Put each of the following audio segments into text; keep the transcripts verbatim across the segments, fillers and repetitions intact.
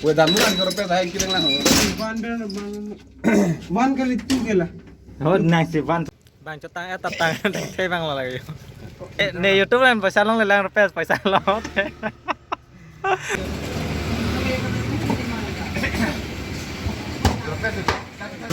Weh, dam nang kor pe sai kilang lang. One ber, one, one kali two kela. Oh, nang si one. Bang chotang, eh, tatang, tang, tang, bang lo lagi. Eh, ne YouTube lain paisa longle lang rupees, paisa lo.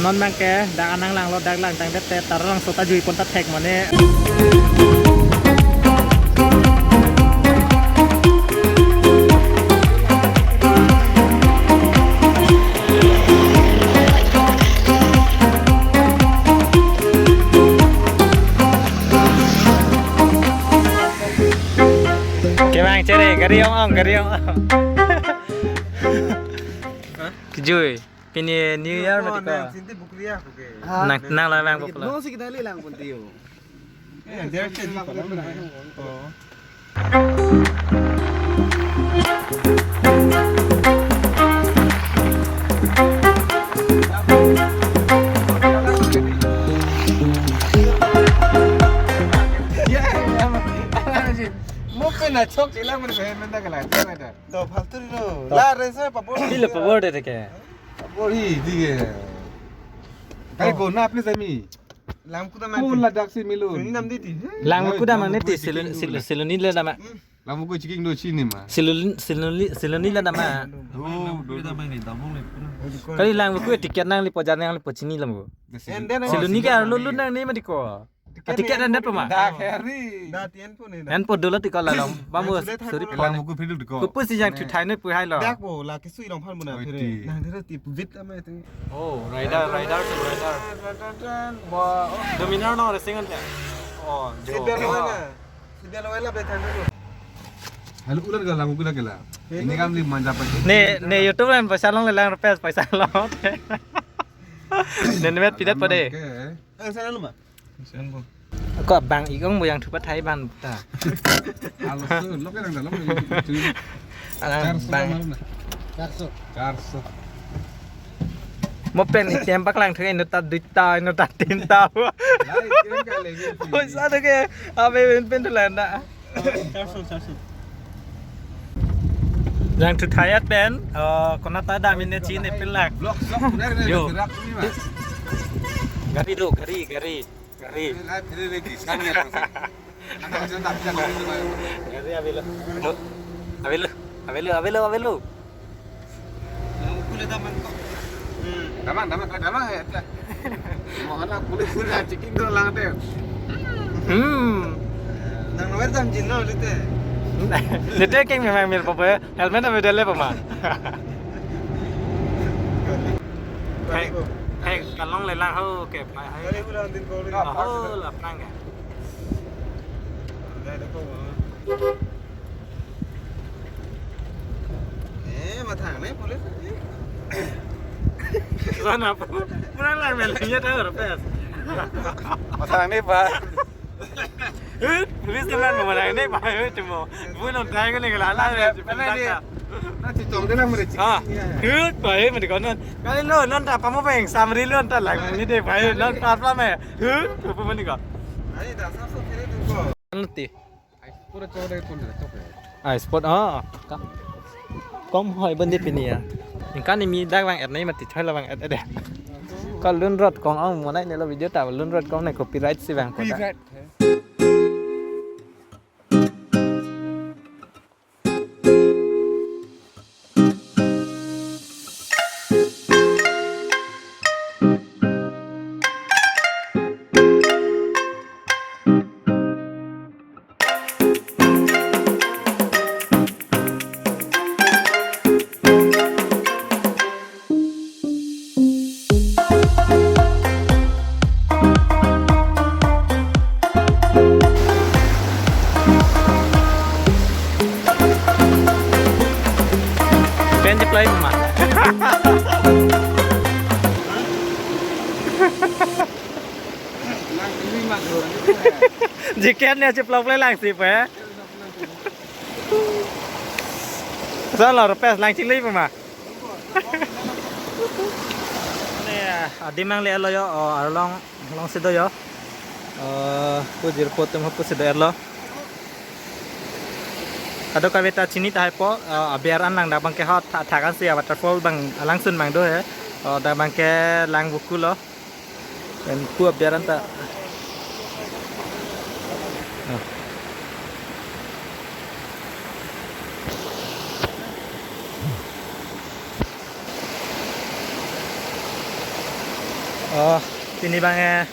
Non bang ke, dak anang langlo, dak langtangdet te, taralangso ta jui pon ta thek mane. Kevang chere, gari ong ong, gari ong ong. Kejui, pini New Year mati ko. Nang sinti bukliya, oke. Nang, nang la lang bukla. No si kita lilang pun tiyo. Eh, dia cek di kolam na. Oh. Mo pe na chok sila mo pe menda kala. Do faltu no. La resa papo. Pilo papo de ke. Papo hi dige. Kai ko na please ami. Lam kuda man. Ko ladak si milo. Suni nam di di. Lang kuda mang ne ti silun silun silun ni le nama. Lam ko chiking do chini ma. Silun silun silun ni le nama. Do do do. Kali lang ko ticket nang lipo jan nang lipo chini lam ko. Silun ni ke arlo lun nang ni ma di ko. Ticket nang dat pama. Da keri. Da tien po ni. An po dolo ti ko la long. Ba mo suri pala. Lang ko phi di ko. Ko pusi jang thu thai ne pu hai lo. Dak bo la kisu ilong phan muna phere. Nang dere ti vit ama itu. Oh, rider, rider, rider. Wah, oh, Dominar no racing ante. Oh, jo. Sidar lo na. Sidar lo la betan dulu. Halo ular ga lang ko na kela. Ini kam li manja pa. Ne, ne YouTube lain paisa longle lang rupees paisa lo. Ne ne met pidat pa de. Eh, sana lu ma. Ko bang igong mo yang thupat hai ban ta. Alo su lo ke nang dalam. Alang bang. Charso. Charso. Mo pen item paklang thek no ta duita no ta tinta. Lai kren ka legi. Oi sa to ke ave pen pen tu landa. Charso, charso. Yang thu thai at pen, eh, kona ta dam in ne chin ne pin lak. Blok blok kuda ne. Yo. Gerak ni ma. Gari do, gari, gari, gari. Lai phere le di sang ya. Gari avelo. Avelo, avelo, avelo, avelo. Daman, daman, daman ya. Mohon aku boleh sudah checking tu lang deh. Hmm. Nang nawer dam jin no lite. Lite keng memang mir papa. Helmet ave dele pama. Hei, hei, kalong lelang ho ke pai hai. Kali ulang din ko. Aho la prang ya. Dai dako. Eh, mathang ne police. Sana po. Murang lang mel ya ta rupees. Mathang ne pa. Hut, police teman mo mathang ne pa hut mo. Bu non tai ko ne la la. Mana dia? Nanti tong dia lah mereka. Ah. Hut, pa hut mesti konon. Kali lo non ta pamo peng samri lo ta lang ni de pa hut non pa pa me. Hut, apa mani ko? Ai dah sab sab kiri tu ko. Nanti. Ai sport, ah, ka-, kom hoi bandi pini ya. Ingkan imi dak vang et nai mati choi la vang et et de. Ko lun rot kong ong monai ne lo video ta lun rot kong ne copyright si vang ko da. Copyright. Pen cheplai ma. Jiket ne cheplok le lang si pe. Sa lo rupees lang chingli pe ma. Ne, adim nangle lo yo, o, arlong, long si do yo. O, pu jirpo atum ho pusi do lo. Kadokave ta chini tahai po, eh, aber an lang dak abangke ha tha-, thakan si waterfall abang alangsun abang do he. Oh, dak abangke Langvoku lo. Pen pu aber an ta. Oh. Oh, pini abang, eh,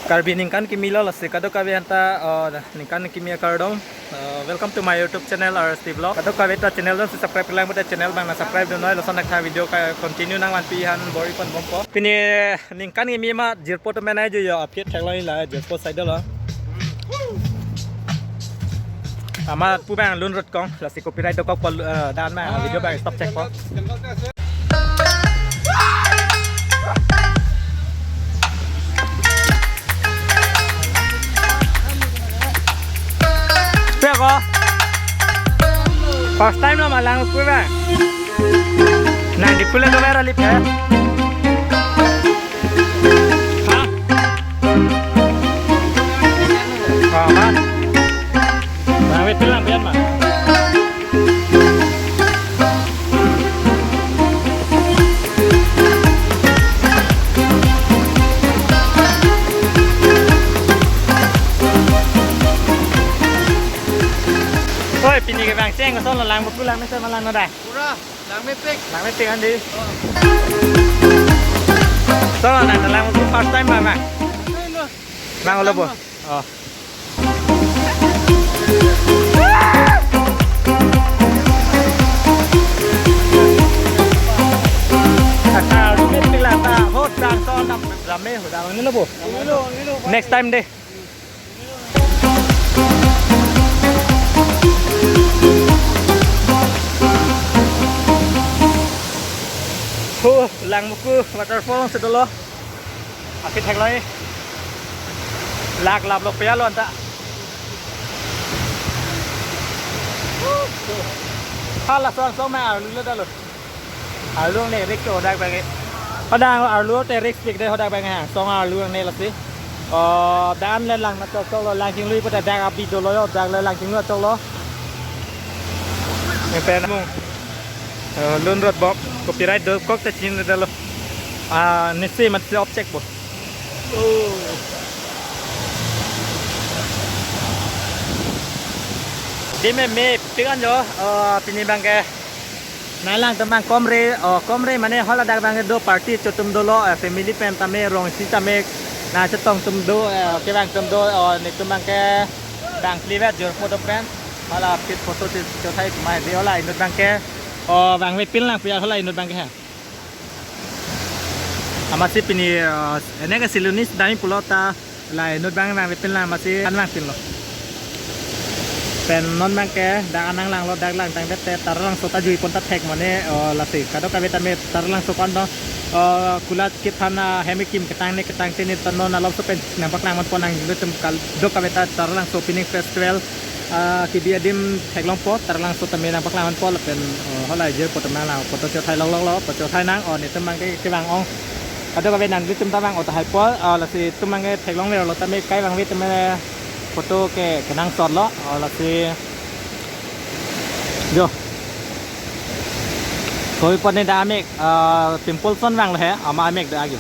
Karbi ningkan kimi lo, lasi kadokave an ta, oh, ningkan kimi akardom. Uh, welcome to my YouTube channel, R S T Vlog. Kadokave ta channel jongsi subscribe lang pute channel abang nang subscribe dunnoi, lason dak tha video ka continue nangvanpi aphan bor-i ponbompo. Pini ningkan kimi ma jirpo atum pen ai jo yo aphi theklong la jirpo side lo. Amat pu abang lun rot kong, lasi copyright dokok pol, eh, dan ma video abang stop chekpo. Peko. First time lo ma Langvoku abang. Nang Diphu le dover alip ya. Ha? Oh, ma. Langvek pilang pian ma. Oi, pini ke bang cheng, koson lo Langvoku lang mesen ma lang no da. Pura, lang mepek. Lang mepek andi. Oh. So, nang Langvoku first time ma, ma? First time lo. Lang ulo bo. First time lo. Oh. Aka, rumit pila ta, hot dan so nam rame, hot dan ni lo bo. Ni lo, ni lo. Next time deh. Ho, Langvoku waterfall si dolo. Aphi theklong. Lak lap lo pia lo anta. Hala son song ma arlu lo dalo. Arlu angne risk to hodak abang ke. Hodak arlu te risk pik de hodak abang ke. Song arlu angne lasi. Oh, dan le lang na chok chok lo lang chinglu pute dak abi dolo yo dak le lang chinglu chok lo. Nepen mung. Eh, lun rot bok copyright dokok te chin de lo. Ah, nisi mat si object bo. Oh. Di me me pikan jo, eh, pini abang ke. Nanglang temang komre, oh, komre mane haladak abang do party cho atum dolo, eh, family pen tame rong si tame na chetong atum do, eh, kevang atum do, oh, netum abang ke bang plivet jor photo pen. Hala pit photo cho, chothai atum ai de hala inut abang ke. Oh, bang me pil nang pia hala inut abang ke ha. Amatsi pini, eh, ene ke silunis dami pulo ta. La inut abang nang vepin lang amatsi an vangpin lo. Pen non abang ke dak anang lang lo dak langtang det te Taralangso ta jui pon ta thek mane, oh, lasi kadokave tame Taralangso ko-an do, oh, kulat kit aphan ahem ekim ketang ne ketang te ne ta non alop so pen nangpaklang man pon nangtum kadokave ta Taralangso Pining Festival, ah, kebi adim theklongpo Taralangso tame nangpaklang man po lapen, oh, halai jir photo nang lang photo chothai lok lok lo photo chothai nang, oh, netum abang ke kevang ong. Kadokave nangtum ta vang o tahai po, ah, lasi netum abang ke theklong ver lo tame kai vangve tame photo ke kenangsot lo, ah, lasi jo. Koi pon ne da amek, ah, pimple son vang lo he, ama amek da agi.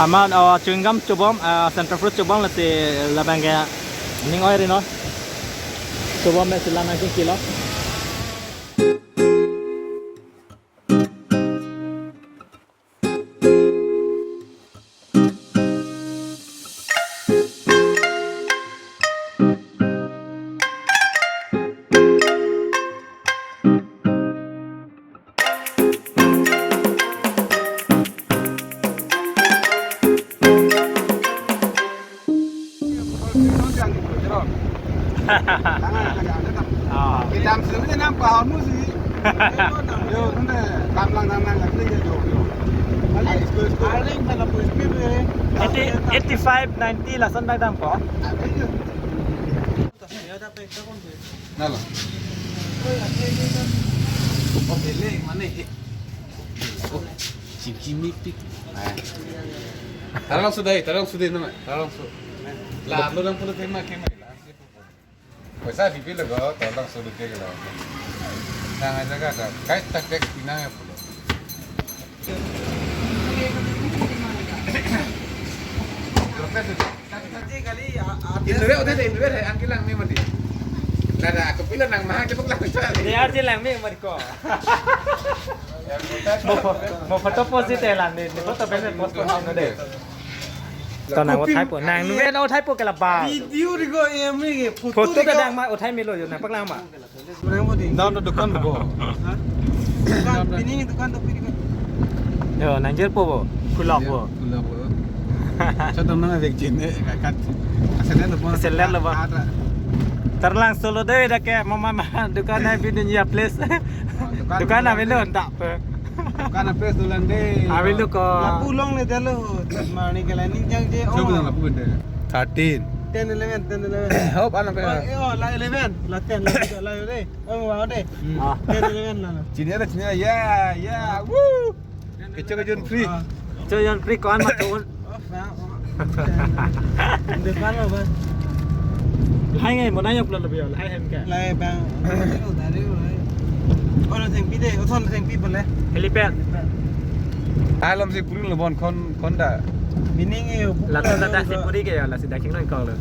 Ama, ah, chewing gum chobom, ah, Center Fruit chobom lasi labang ke ning oi ri non. Chobom me sila nang chingki lo. Ah. Kita sendiri nampak musi. Yo, nanti kamlang nang nang ngerti ya, yo, yo. Eighty, eighty-five, ninety lason bai dampo. Nalo. Oh, bele, mana, eh. Oh, chimchim mik tik. Ah. Taralangso dai, Taralangso dai nama, Taralangso. La, lo nang pulo tema, tema. Paisa pipi lo ko, tolong solo ke lo. Nang aja ka ta, kai ta tax pinang ya pulo. Indoor udah deh, indoor deh, angkilang nih mandi. Lada aku pilih nang mahal cepet lang cari. Dia aja lang nih mandi ko. Mo pho-, mo photo post dite lang nih, nih photo pen post ko nang deh. To nang uthai po, nang nu uthai po ke la ba. Video di ko em ni photo. Photo di ka ko. Dang ma uthai melo yo, nang paklang ma. Nang mo di. Nang do dukan bo. Ha? Dukan, ini dukan to pini ko. Yo, nang jer po bo. Kulok bo. Kulok bo. Sadam nang vek jin eh kakat. Seller lo bo. Seller lo bo. Ada. Tarlang solo deh dak ke mama ma dukan hai bini ya place. Dukan na melo ndak pe. Dukan na place dolang deh. Awi lo ko. Lapu long le dalo. Mani ke la ning jang je. Coba lang lapu deh. Thirteen. Ten, eleven, ten, eleven. Hop, alam pe. Oh, eh, oh, la eleven, la ten, la, la, la, eh. Oh, wow, deh. Hmm. Ah. Ten, eleven, la, la. Chini ada, chini ada. Ya, ya. Woo. Kecho ke John Free. Ah. Kecho John Free, kawan ma kawan. Oh, wow, oh. Depan lo, bang. Lahai ngai, mo nai yok lo lebih, lahai hem ke. Lahai, bang. Dari, dari, dari. Oh, lo thengpi deh, oh, thon thengpi boleh. Helipad. Alom si puri lo bon kon, kon da. Meaning eh, buku lata, lata si puri ke ya, la si daking nang kau lo.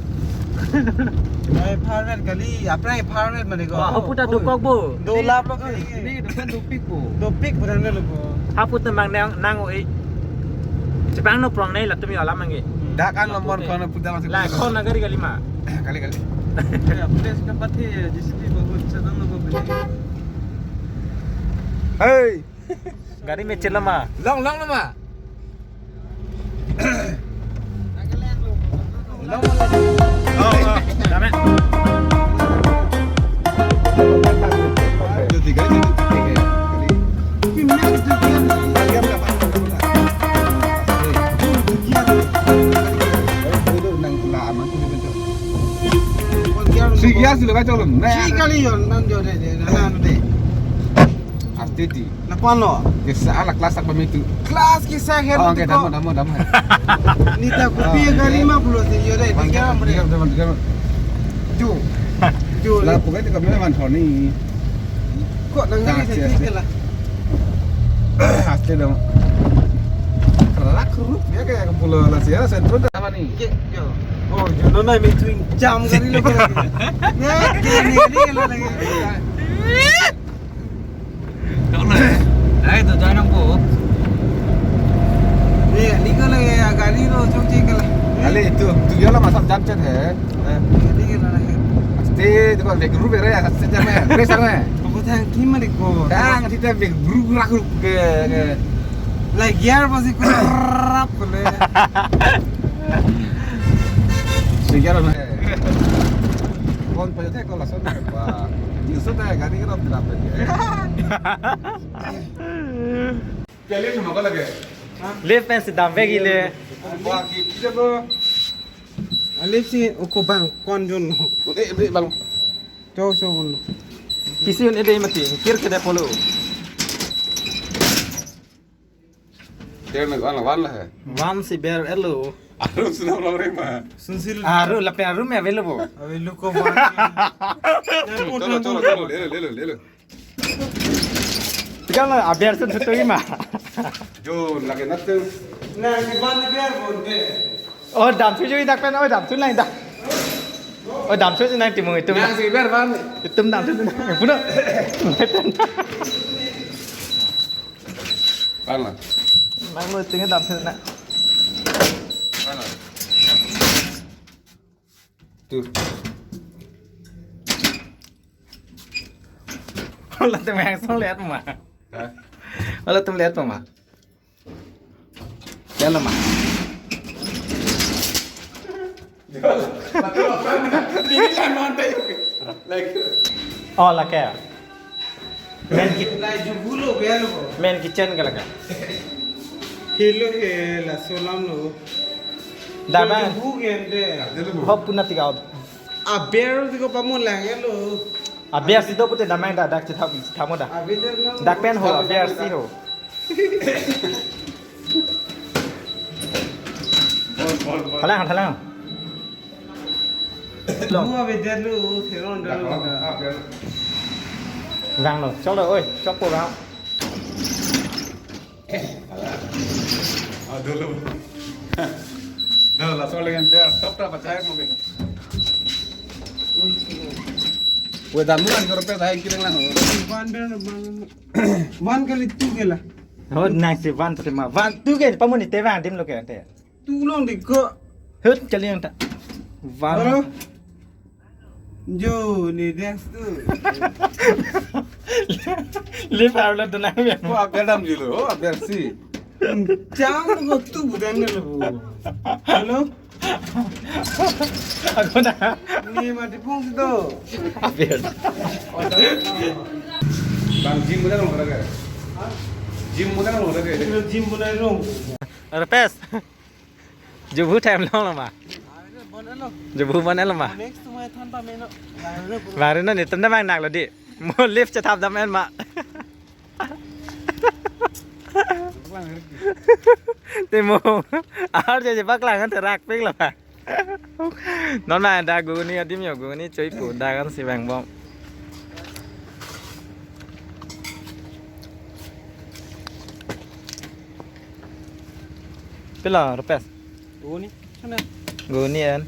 Ai private kali, apra private mane ko. Wah, hapu ta dokok bo. Do lap lo kali. Ini depan dopik bo. Dopik berani lo bo. Hapu ta mang nang, nang oi. Chepangno prong nai latum yo alam angge. Dak an lo mon kon putar masih. La kon nagari kali ma. Kali, kali. Ya, place ke pat he, J C B bahut sedang lo bo. Hey. Gari mechel lo ma. Long, long lo ma. Long, long. Oh, oh. Dame. Jyoti, gari jyoti, jyoti, gari. Si gear si lo ba cholom. Si kali yon nan jo de de nan de. Aste ti. Lapu-an lo. Kesa ala class apa itu? Class kesa her. Oh, oke, damo, damo, damo. Nita kopi gari ma pulo te yo de, tiga amre. Tiga, tiga, tiga. Jo. Jo. La pokoknya tiga bulan man Tony. Kok nang ni saya kela. Aste dong. Kerak keruk dia kayak pulo la sih ya, sentro dah apa nih? Yo. Oh, jo no na mi tuing jam gari lo. Ya, ni ni lo lagi. Ai to jangan po. Ye, ni ko lagi ya gari lo chok chek kala. Kali itu, tu dia lah masam jam chat hai. Ni ko lagi. Pasti itu kan vek guru bere ya, sejam ya. Bere sana. Ko thang ki mari ko. Thang kita vek guru rak ruk ke. Lagi gear pasti kurap kale. Si gear na. Kon pa te ko lason pa. Ni so ta gari kerap kerap ya. Kali nama ko lagi. Lip pen si dam vek ile. Wah, kita bro. Alip si uko bang kon jun. Eh, beli bang. Cho cho kon. Pisi un ede mati. Kir ke de polo. Kir na wan wan la hai. Wan si ber elo. Arum sunam lam rema. Sunsil. Aru lapen arum ya available. Available ko wan. Cholo cholo cholo, le lo le lo le lo. Tiga la aber sun satu ima. Jo lagi natu. Na di ban di ber bon de. Oh, dam tu jui dak pen, oh, dam tu nai dak. Oh, dam tu nai timu itu. Yang si ber ban. Itum dam tu nai. Puno. Ban la. Mang lo tinggal dam tu nai. Ban la. Tu. Latum yang song lihat ma. Hah? Latum lihat ma. Jalan ma. Ini lah nanti. Like. Oh, lake. Main ki-, la jugulo belo ko. Main kitchen ka lake. Hilo he la solam lo. Daba. Jugu gente. Hop puna tiga. Aber tiga pamu lang lo. Aber si do pute damai da dak chithap chithamo da. Aber lo. Dak pen ho aber si ho. Thalang, thalang. Long. Gua beda lu, seron dulu. Vanglo, choklo, oi, chokpo vang. Ah, dulu. Dah, langsung lagi biar top top aja mau. Weh, damu kan kalau pes hai kilang lang. Van ber van, van kali tu ke la. Oh, nangsi van terima. Van tu ke, pamuni te van adim lo ke te. Tulong di ko. Hut kali yang ta. Van. Halo. Jo, ni des tu. Live harlo tu nang ya. Ko aber damji lo, oh, aber si. Chang ko tu budan lo. Halo. Ako na. Ni mati pung tu. Aber. Bang gym muna lo lagi. Gym muna lo lagi. Gym muna lo. Rupes. Jubu time long lo ma. Bon elo. Jubu bon elo ma. Next to my than pa meno. Baru na ni tanda bang nak lo di. Mo lift chetap dam en ma. Timo. Ar je je paklang kan terak pik lo ma. Non ma da guni adim yo guni choi pu da kan si bang bom. Pila Rupes? Guni, sana. Guni en.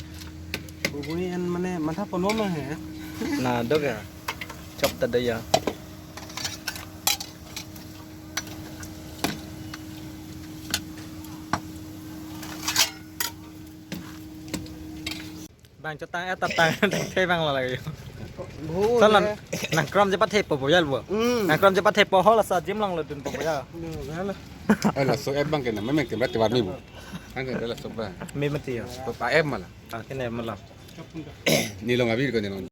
Guni en mane matha pono ma he. Na dok ya. Chop ta da ya. Bang chetang eh tatang tang thei bang lo lagi. Bo Salan le. Nang krom je pathe po boyal bo. Hmm. Nang krom je pathe po hol sa gym long lo dun po boyal. Ni gala. Eh, laso app bang kena, memang kena berarti warmi bo. Kan kena laso bang. Me mati ya. Ko pa app mala. Ah, kena mala. Ni long abir ko ni long.